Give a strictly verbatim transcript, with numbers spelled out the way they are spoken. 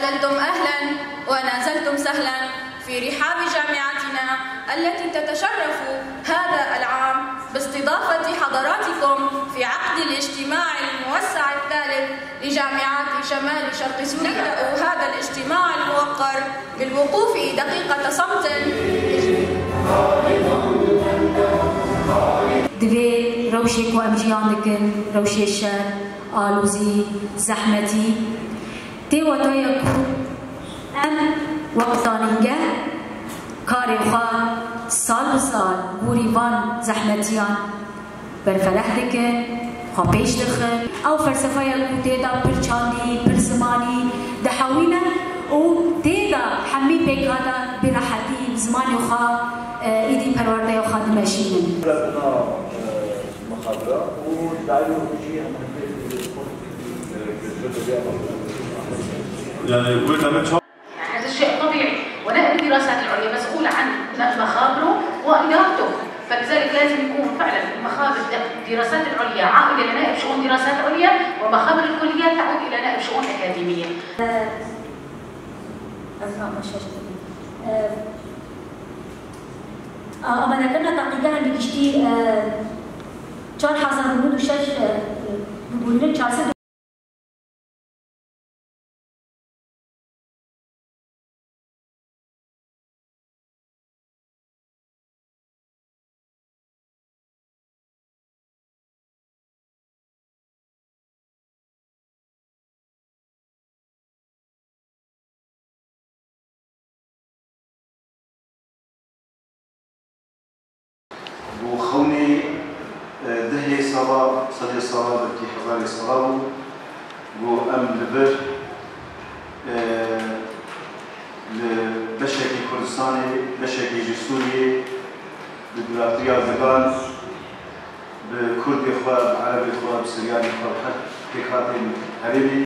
زلتم أهلًا ونزلتم سهلًا في رحاب جامعتنا التي تتشرف هذا العام باستضافة حضراتكم في عقد الاجتماع الموسع الثالث لجامعات شمال شرق سوريا. نبدأ هذا الاجتماع الموقر بالوقوف دقيقة صمت. Divê rewşê ku em jiyan dikin, rewşê şer, alozî, zehmetî, tê wetaya ku em wek zanîngeh karê xwe sal bi sal gorî van zehmetiyan berfeleh dikin, xwe pêş dixin. Ew felsefeya ku tê de pir çandî, pir zimanî dihewîne û tê de hemî pêkhate bi rehetî bi zimanê xwe, e, êdî perwerdeya xwe dimeşînin. يعني، هذا شيء طبيعي، ونائب الدراسات العليا مسؤول عن مخابره وإدارته، فلذلك لازم يكون فعلًا مخابر الدراسات العليا عائدة لنائب شؤون دراسات عليا، ومخابر الكليات تعود إلى نائب شؤون أكاديمية. Ez naxweşeş dibim. Amadekirina teqîgehan bi giştî, e, çar hezar û nod û şeş, e, bûne çar sed. Bû xewnê, e, dehê sala, sedê sala, belkî hezarê sala bû. Bû em li vir, e, li beşekî Kurdistanê, beşekî ji Sûriyê, bi biratiya zigan, bi Kurdê xwe, bi Erebê xwe, bi Siryanê xwe, bi her pêkhatên herêmê.